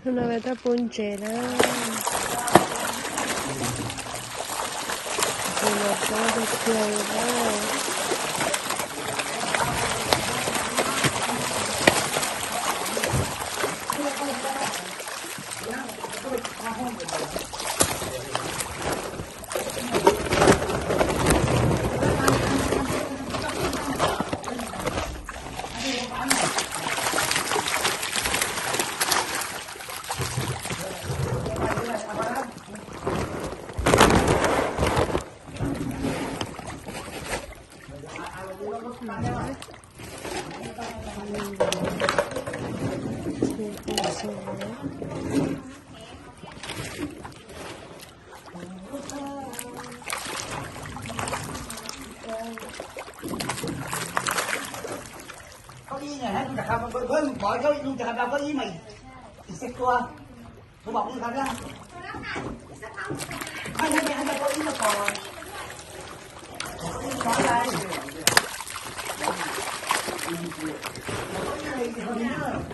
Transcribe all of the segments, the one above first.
Hnub no peb tuaj pub ntses na. Ntses no coob tiag tiag li na.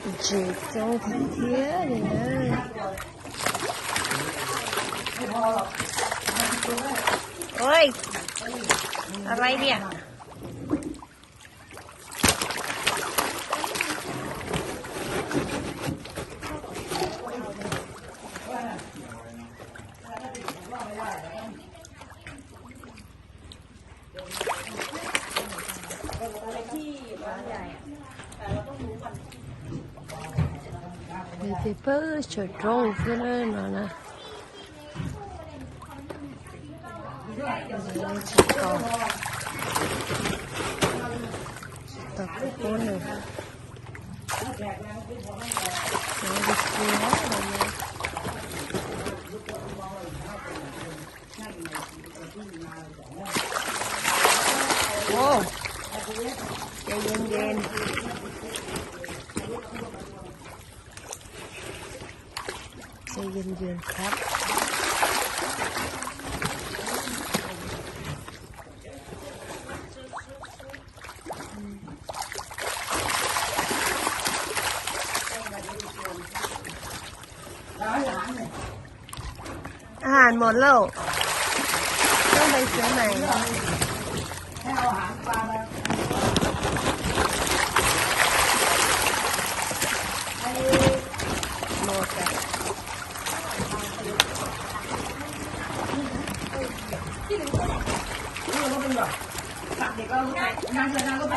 Ntses coob tiag tiag li na. Ôi, ở đây nè. Nws tias pawg tsawm roob xwb no na. Tsis tau, tsis tau pub nws. Wow,ใจเย็นๆ ใจเย็นๆครับ อาหารหมดแล้ว ต้องไปซื้อใหม่ หมดอ่ะ เดินทางก็ไป